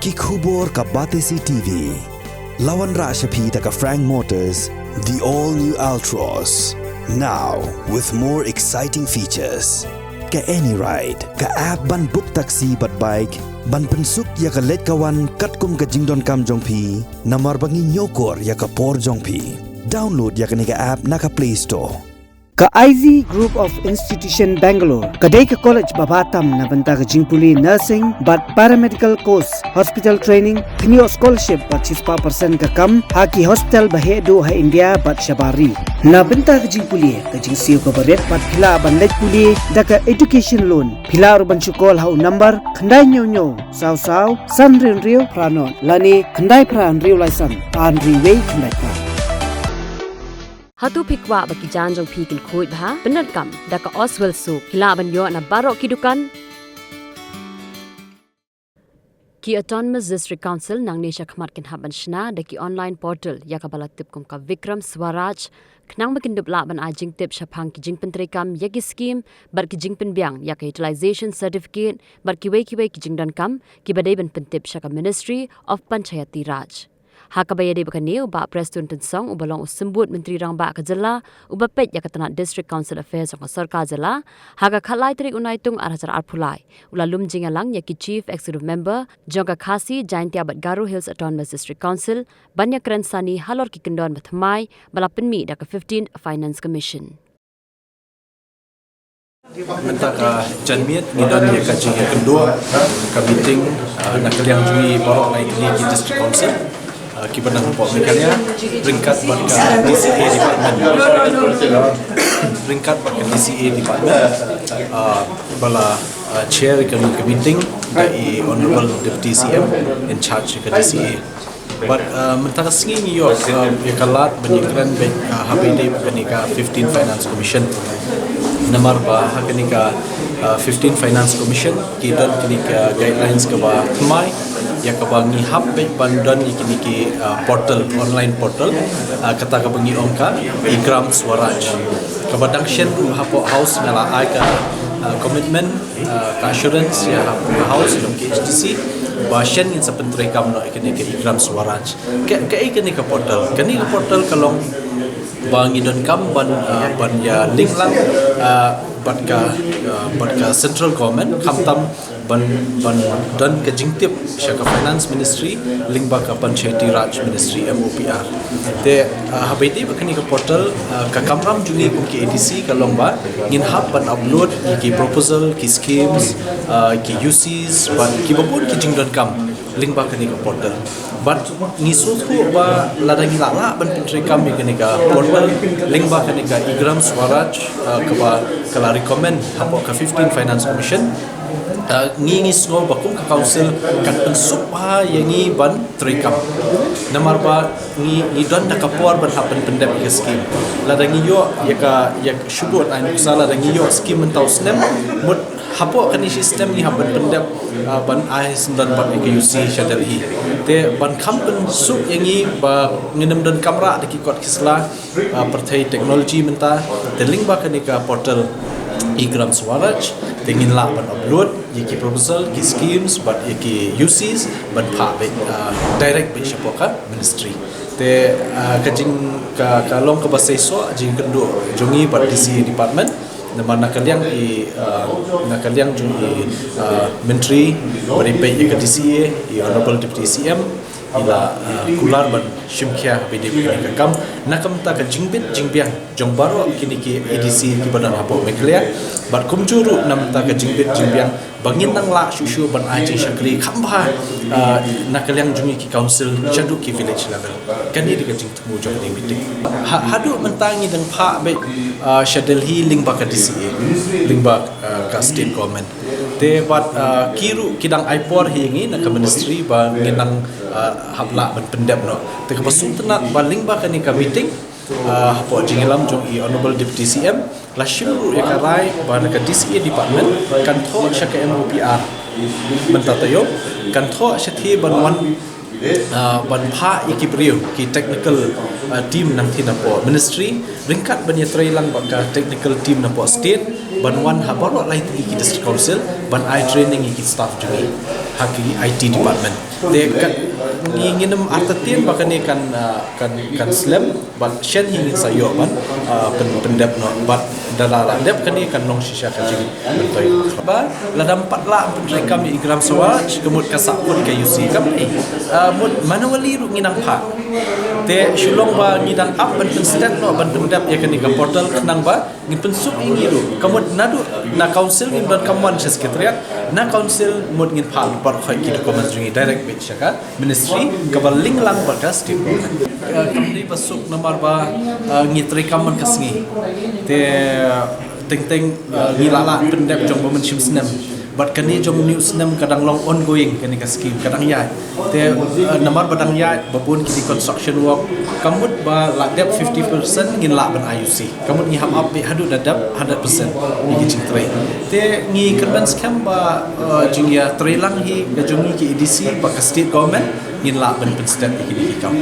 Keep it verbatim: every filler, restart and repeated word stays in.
Ki khubor ka Batesi T V. La wanrah sha phi da ka Frank Motors, the all new Altroz. Now with more exciting features. Ka AnyRide, ka app ban book taxi bad bike, ban pynsuk ïa ka leit ka wan katkum ka jingdonkam jong phi, namar ba ngi ñiewkor ïa ka por jong phi. Download ïa kane ka app na ka Play Store. Ka I Z Group of Institution Bangalore ka dei ka college ba bha tam na bynta ka jingpule nursing bad paramedical course, hospital training, kynnoh scholarship bad shispah percent ka kam ha ki hospital ba heh duh ha India bad shabar ri. Na bynta ka jingpule, ka jingsiew kaba rit bad phi lah ban leit pule da ka education loan. Phi lah ruh ban shu call ha u number khyndai hynñiew hynñiew saw saw san hynriew hynriew phra nod lane khyndai phra hynriew lai san ar hynriew wei khyndai phra. Hato phi kwah ba ki jaiñ jong phi kin khuid bha? Pyndonkam da ka Oswell Soap. Phi lah ban ïoh na baroh ki dukan. Ki Autonomous District Council nangne shakhmat kin hap ban shna da ki online portal ïa kaba la tip kum ka Vikram Swaraj, khnang ba kin dup lah ban ai jingtip shaphang ki jingpyntreikam ïa ki skim bad ki jingpynbiang ïa ka utilization certificate bad kiwei kiwei ki jingdonkam kiba dei ban pyntip sha ka Ministry of Panchayati Raj. Ha kaba ïadei bad kane, u Bah Prestone Tynsong uba long u Symbud Myntri Rangbah ka jylla uba peit ïa ka tnat District Council Affairs jong ka sorkar jylla, ha ka khatlai tarik u Naitung ar hajar arphew lai, u la lum jingïalang ïa ki Chief Executive Member jong ka Khasi, Jaintia bad Garo Hills Autonomous District Council ban ïakren sani halor ki kyndon ba thymmai ba la pynmih da ka fifteenth Finance Commission. Mynta ka janmiet ngi don ïa ka jingïakynduh ka meeting, ah, na ka liang jong ngi baroh lai tylli ki District Council, ah, kiba nang hapoh Meghalaya, ryngkat bad ka D C A department. Ryngkat bad ka D C A department, ah, ba la, ah, chair ka, ka meeting da i Honorable Deputy C M in charge ka D C A. Bad, uh, mynta ka sngi ngi ïoh, uh, ïa ka lad ban ïakren beit, uh, ha ba ïadei bad kane ka fifteenth Finance Commission. Namar ba ha kane ka, uh, fifteenth Finance Commission ki don kine ka guidelines kaba thymmai ïa kaba ngi hap beit ban don ïa kine ki, uh, portal, online portal, uh, kata kaba ngi ong ka e-Gram Swaraj. Kaba dang shen ruh hapoh House nga la ai ka, uh, commitment, uh, ka assurance ïa ha, ha House jong K H A D C ba shen ngin sa pyntreikam noh ïa kane ka e-Gram Swaraj. Ka, kaei kane ka portal? Kane ka portal ka long ba ngi donkam ban, uh, ban ïa link lang, uh, bad ka, uh, bad ka central government, khamtam ban, ban don ka jingtip sha ka Finance Ministry lyngba ka Panchayati Raj Ministry, M O P R. Te, ah, ha ba ïadei bad kane ka portal, ah, ka kamram jong ngi kum ki A D C ka long ba ngin hap ban upload ïa ki proposal, ki schemes, ah, ki U Cs bad kiba bun ki jingdonkam lyngba kane ka portal. Bad ngi sngewthuh ba lada ngi lah lah ban pyntreikam ïa kane ka portal lyngba kane ka e-Gram Swaraj, ah, kaba ka la recommend hapoh ka fifteenth Finance Commission, ah, ngi, ngi sngew ba kum ka council kan pynsuk bha ïa ngi ban treikam. Namar ba ngi, ngi don da ka por ban hap ban pyndep ïa ka skim. Lada ngi ïoh ïa ka, ïa ka, shu bud ai nuksa, lada ngi ïoh skim mynta u snem, mut hapoh kane shi snem ngi hap ban pyndep, ah, ban ai syndon bad ïa ka U C sha Delhi. Te ban kham pynsuk ïa ngi ba ngin ym donkam rah da ki kot ki sla, ah, pyrthei technology mynta, te lyngba kane ka portal e-Gram Swaraj, te ngin lah ban upload ïa ki proposal, ki schemes bad ïa ki U Cs ban phah beit, ah, direct beit shapoh ka ministry. Te, ah, ka jing, ka, ka long kaba seisoh jingkynduh jong ngi bad D C A department. Namar na ka liang i, ah, na ka liang jong i, ah, Myntri ba dei peit ïa ka D C A, i Honorable Deputy C M, i la, ah, kular ban shim khia ba dei peit ïa ka kam. Na ka bynta ka jingbit jingbiang jong baroh kine ki A D C kiba don hapoh Meghalaya. Bad kumjuh ruh na ka bynta ka jingbit jingbiang ba ngin nang lah shuh shuh ban ai jingshakri kham bha, ah, na ka liang jong ngi ki council shaduh ki village level. Kane dei ka jingthmu jong kane ka meeting. Ha, haduh mynta ngi dang phah beit, ah, sha Delhi lyngba ka D C A, lyngba, ah, ka state government. Te bad, ah, ki ruh ki dang ai por ha ngi na ka ministry ba ngin nang, ah, hap lah ban pyndep noh. Te kaba sngewtynnat ba lyngba kane ka meeting, ah, hapoh jingïalam jong i Honorable Deputy C M, la shim ruh ïa ka rai ba na ka D C A department kan thoh sha ka M O P R mynta taïew, kan thoh shathie ban wan uh, ban phah ïa ki briew, ki technical uh, team nangtei napoh ministry, ryngkat ban ïatrei lang bad ka technical team napoh state, ban wan ha baroh lai tylli ki district council, ban ai training ïa ki staff jong ngi ha ki I T department. Te kat ngi ngin ym artatien ba kane kan uh, kan kan slem, bad shen hi ngin sa ïoh ban uh, pyn pyndep noh, bad da la la dep kane kan long shisha ka jing. Ba la dang pat lah pyntreikam ïa i gram Swaraj, ka mut ka sah put ka U C kam ni. Uh, mut manually ruh ngi nang phah. Te shu long ba ngi dang ap ban pynstet noh ban pyndep ïa kane ka portal khnang ba ngin pynsuk ïa ngi ruh. Ka mut naduh na council ngim donkam wan sha secretariat, na council mut ngin phah lypa khoit ki documents jong ngi direct beit sha ka ministry kaba link lang bad ka state government. Uh, kam dei ba suk namar ba uh, ngi treikam man ka sngi. Te teng teng uh, ngi la lah pyndep jong ba mynshim snem. Bad kane jong une u snem ka dang long ongoing, kane ka scheme ka dang ïaid. Te uh, namar ba dang ïaid ba bun ki dei construction work, ka mut ba la dep fifty percent ngin lah ban I U C. Ka mut ngi hap ap beit haduh da dep hundred percent ïa ki jingtrei. Te ngi kyrmen skhem ba uh, jingïatrei lang hi ka jong ngi ki A D C bad ka state government, ngin lah ban pynstet ïa kine ki kam.